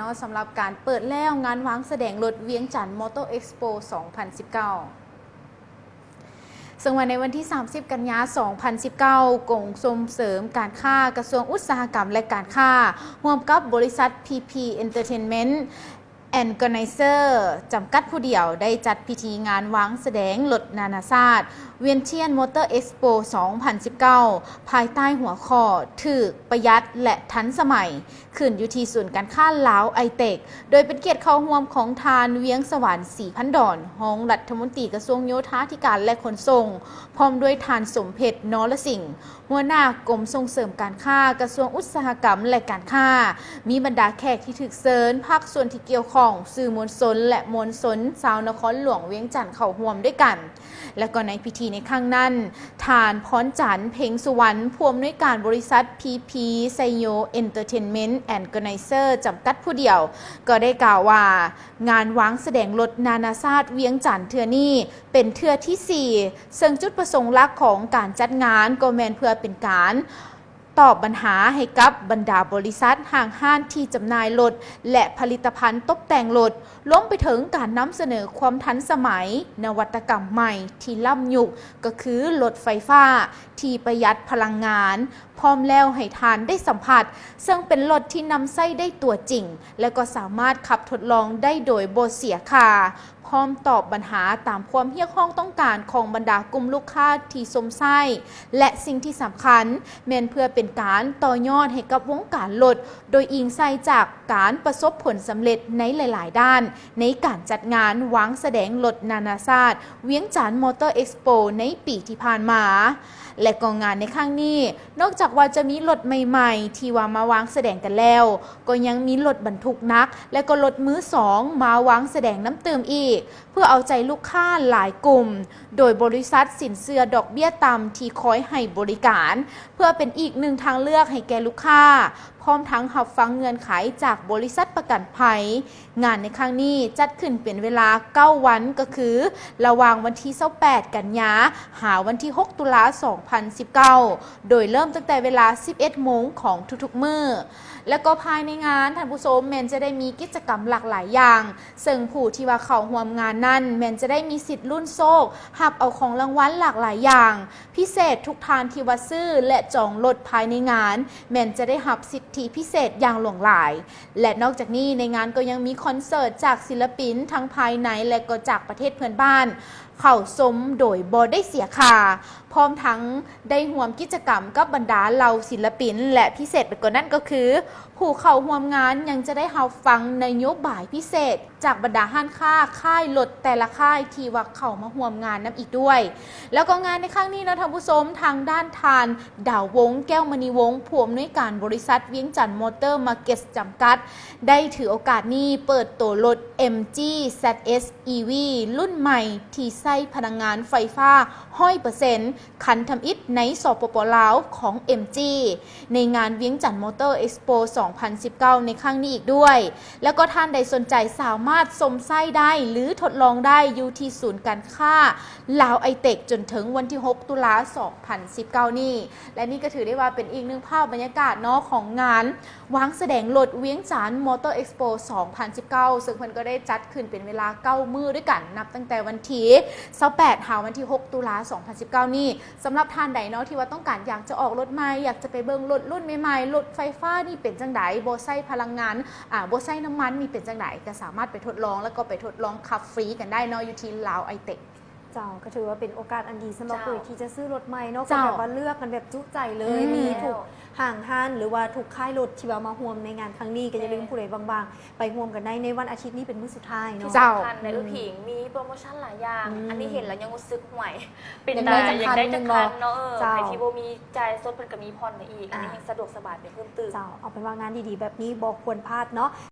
ເນາະ ສຳລັບການເປີດແລ້ວງານວາງສະແດງລົດວຽງຈັນ Motor Expo ສອງພັນສິບເກົ້າ ເຊິ່ງວ່າໃນວັນທີ ສາມສິບ ກັນຍາ ສອງພັນສິບເກົ້າ ກົມສົ່ງເສີມການຄ້າ ກະຊວງອຸດສາຫະກຳ ແລະ ການຄ້າ ຮ່ວມກັບບໍລິສັດ PB Entertainment and Organizer ຈຳກັດຜູ້ດຽວ ໄດ້ຈັດພິທີງານວາງສະແດງລົດນານາຊາດ ວຽງຈັນ Motor Expo ສອງພັນສິບເກົ້າ ພາຍໃຕ້ຫົວຂໍ້ ຖືກ, ປະຢັດ ແລະ ທັນສະໄໝ ຂຶ້ນຢູ່ທີ່ສູນການຄ້າລາວໄອເຕັກ ໂດຍເປັນກຽດເຂົ້າຮ່ວມຂອງທ່ານ ວຽງສະຫວັນ ສີພັນດອນ ຮອງລັດຖະມົນຕີກະຊວງໂຍທາທິການ ແລະ ຂົນສົ່ງ, ພ້ອມດ້ວຍທ່ານ ສົມເພັດ ນໍລະສິງ ຫົວໜ້າກົມສົ່ງເສີມການຄ້າ ກະຊວງອຸດສາຫະກຳ ແລະ ການຄ້າ, ມີບັນດາແຂກທີ່ຖືກເຊີນ, ພາກສ່ວນທີ່ກ່ຽວຂ້ອງ, ສື່ມວນຊົນ ແລະ ມວນຊົນຊາວນະຄອນຫຼວງວຽງຈັນເຂົ້າຮ່ວມດ້ວຍກັນ. ແລະ ກໍໃນພິທີໃນຄັ້ງນັ້ນ, ທ່ານ ພອນຈັນ ເພັງສຸວັນ ຜູ້ອຳນວຍການບໍລິສັດ PB Sayo Entertainment and Organizer ຈຳກັດຜູ້ດຽວ ກໍໄດ້ກ່າວວ່າ ງານວາງສະແດງລົດນານາຊາດວຽງຈັນເທື່ອນີ້ເປັນເທື່ອທີສີ່ ເຊິ່ງຈຸດປະສົງຫຼັກຂອງການຈັດງານກໍແມ່ນເພື່ອເປັນການ ຕອບບັນຫາໃຫ້ກັບບັນດາບໍລິສັດ, ຫ້າງຮ້ານທີ່ຈຳໜ່າຍລົດ ແລະ ຜະລິດຕະພັນຕົບແຕ່ງລົດ, ລວມໄປເຖິງການນຳສະເໜີຄວາມທັນສະໄໝ, ນະວັດຕະກຳໃໝ່ທີ່ລ້ຳຍຸກ, ກໍຄືລົດໄຟຟ້າທີ່ປະຢັດພະລັງງານ, ພ້ອມແລ້ວໃຫ້ທ່ານໄດ້ສຳຜັດ, ເຊິ່ງເປັນລົດທີ່ນຳໃຊ້ໄດ້ຕົວຈິງ ແລະ ກໍສາມາດຂັບທົດລອງໄດ້ໂດຍບໍ່ເສຍຄ່າ. ພ້ອມຕອບບັນຫາຕາມຄວາມຮຽກຮ້ອງຕ້ອງການຂອງບັນດາກຸ່ມລູກຄ້າທີ່ຊົມໃຊ້ ແລະ ສິ່ງທີ່ສຳຄັນແມ່ນເພື່ອເປັນການຕໍ່ຍອດໃຫ້ກັບວົງການລົດ ໂດຍອີງໃສ່ຈາກການປະສົບຜົນສຳເລັດໃນຫຼາຍໆດ້ານ ໃນການຈັດງານວາງສະແດງລົດນານາຊາດວຽງຈັນ Motor Expo ໃນປີທີ່ຜ່ານມາ. ແລະ ກໍງານໃນຄັ້ງນີ້ ນອກຈາກວ່າຈະມີລົດໃໝ່ໆທີ່ວ່າມາວາງສະແດງກັນແລ້ວ, ກໍຍັງມີລົດບັນທຸກໜັກ ແລະ ກໍລົດມືສອງມາວາງສະແດງນຳຕື່ມອີກ ເພື່ອເອົາໃຈລູກຄ້າຫຼາຍກຸ່ມ, ໂດຍບໍລິສັດສິນເຊື່ອດອກເບ້ຍຕ່ຳທີ່ຄອຍໃຫ້ບໍລິການ ເພື່ອເປັນອີກໜຶ່ງທາງເລືອກໃຫ້ແກ່ລູກຄ້າ, ພ້ອມທັງຮັບຟັງເງື່ອນໄຂຈາກບໍລິສັດປະກັນໄພ. ງານໃນຄັ້ງນີ້ຈັດຂຶ້ນເປັນເວລາເກົ້າວັນ, ກໍຄືລະຫວ່າງວັນທີຊາວແປດ ກັນຍາ ຫາວັນທີຫົກ ຕຸລາ ສອງພັນສິບເກົ້າ ໂດຍເລີ່ມຕັ້ງແຕ່ເວລາສິບເອັດໂມງຂອງທຸກໆມື້. ແລ້ວກໍພາຍໃນງານ, ທ່ານຜູ້ຊົມ, ແມ່ນຈະໄດ້ມີກິດຈະກຳຫຼາກຫຼາຍຢ່າງ, ເຊິ່ງຜູ້ທີ່ວ່າເຂົ້າຮ່ວມງານນັ້ນ ແມ່ນຈະໄດ້ມີສິດລຸ້ນໂຊກ, ຮັບເອົາຂອງລາງວັນຫຼາກຫຼາຍຢ່າງ. ພິເສດ, ທຸກທ່ານທີ່ວ່າຊື້ ແລະ ຈອງລົດພາຍໃນງານ ແມ່ນຈະໄດ້ຮັບສິດທິພິເສດຢ່າງຫຼວງຫຼາຍ. ແລະ ນອກຈາກນີ້, ໃນງານກໍຍັງມີຄອນເສີດຈາກສິນລະປິນທັງພາຍໃນ ແລະ ກໍຈາກປະເທດເພື່ອນບ້ານ ເຂົ້າຊົມໂດຍບໍ່ໄດ້ເສຍຄ່າ, ພ້ອມທັງໄດ້ຮ່ວມກິດຈະກຳກັບບັນດາເຫຼົ່າສິນລະປິນ ແລະ ພິເສດໄປກວ່ານັ້ນກໍຄື ຜູ້ເຂົ້າຮ່ວມງານຍັງຈະໄດ້ຮັບຟັງນະໂຍບາຍພິເສດຈາກບັນດາຮ້ານຄ້າຄ້າຍລົດແຕ່ລະຄ້າຍທີ່ວ່າເຂົ້າມາຮ່ວມງານນຳອີກດ້ວຍ. ແລ້ວກໍງານໃນຄັ້ງນີ້ເນາະທ່ານຜູ້ຊົມ, ທາງດ້ານທ່ານ ດາວວົງ ແກ້ວມະນີວົງ ຜູ້ອຳນວຍການບໍລິສັດວຽງຈັນມໍເຕີມາເກັດຈຳກັດ ໄດ້ຖືໂອກາດນີ້ເປີດໂຕລົດ MG ZS EV ລຸ້ນໃໝ່ທີ່ໃຊ້ພະລັງງານໄຟຟ້າຮ້ອຍເປີເຊັນ ຄັນທຳອິດໃນ ສປປ ລາວ ຂອງ MG ໃນງານວຽງຈັນມໍເຕີເອັກສໂປ ສອງພັນສິບເກົ້າ ໃນຄັ້ງນີ້ອີກດ້ວຍ. ແລ້ວກໍທ່ານໃດສົນໃຈສາມາດຊົມໃຊ້ໄດ້ ຫຼື ທົດລອງໄດ້ຢູ່ທີ່ສູນການຄ້າລາວໄອເຕັກ ຈົນເຖິງວັນທີຫົກ ຕຸລາ ສອງພັນສິບເກົ້ານີ້. ແລະ ນີ້ກໍຖືໄດ້ວ່າເປັນອີກໜຶ່ງພາບບັນຍາກາດເນາະ ຂອງງານວາງສະແດງລົດວຽງຈັນມໍເຕີເອັກສໂປ ສອງພັນສິບເກົ້າ ເຊິ່ງເພິ່ນກໍໄດ້ຈັດຂຶ້ນເປັນເວລາເກົ້າມື້ດ້ວຍກັນ ນັບຕັ້ງແຕ່ວັນທີຊາວແປດ ຫາວັນທີຫົກ ຕຸລາ ສອງພັນສິບເກົ້ານີ້. ສຳລັບທ່ານໃດເນາະ ທີ່ວ່າຕ້ອງການຢາກຈະອອກລົດໃໝ່, ຢາກຈະໄປເບິ່ງລົດລຸ້ນໃໝ່ໆ, ລົດໄຟຟ້ານີ້ເປັນຈັ່ງໃດ, ບໍ່ໃຊ້ພະລັງງານ, ອາ, ບໍ່ໃຊ້ນ້ຳມັນນີ້ເປັນຈັ່ງໃດ, ກໍສາມາດໄປທົດລອງ ແລ້ວກໍໄປທົດລອງຂັບຟຣີກັນໄດ້ເນາະ ຢູ່ທີ່ລາວໄອເຕັກ. ເຈົ້າ, ກໍຖືວ່າເປັນໂອກາດອັນດີສຳລັບ ເຈົ້າ ຜູ້ທີ່ຈະຊື້ລົດໃໝ່ເນາະ, ເຈົ້າ ກໍແບບວ່າເລືອກກັນແບບຈຸໃຈເລີຍ, ອືມ ມີທຸກຫ້າງຮ້ານ ຫຼືວ່າທຸກຄ້າຍລົດທີ່ວ່າມາຮ່ວມໃນງານຄັ້ງນີ້, ກໍຢ່າລືມ ແມ່ນ ຜູ້ໃດວ່າງໆ ໄປຮ່ວມກັນໄດ້ໃນວັນອາທິດນີ້ເປັນມື້ສຸດທ້າຍເນາະ. ເຈົ້າ ທີ່ສຳຄັນໃນ ອືມ ເອື້ອຍຜິງ ມີໂປຣໂມຊັນຫຼາຍຢ່າງ. ອືມ ອັນນີ້ເຫັນແລ້ວຍັງຮູ້ສຶກ ຫ້ວຍ ເປັນຕາຢາກໄດ້ຈັກຄັນເນາະ. ເອີ ເຈົ້າ ໃຜທີ່ບໍ່ມີຈ່າຍສົດ ເພິ່ນກໍມີຜ່ອນໃຫ້ອີກ, ອັນນີ້ ອ່າ ແຮງສະດວກສະບາຍໄປເພີ່ມຕື່ມ. ເຈົ້າ ເອົາເປັນວ່າງານດີໆແບບນີ້ບໍ່ຄວນພາດເນາະ.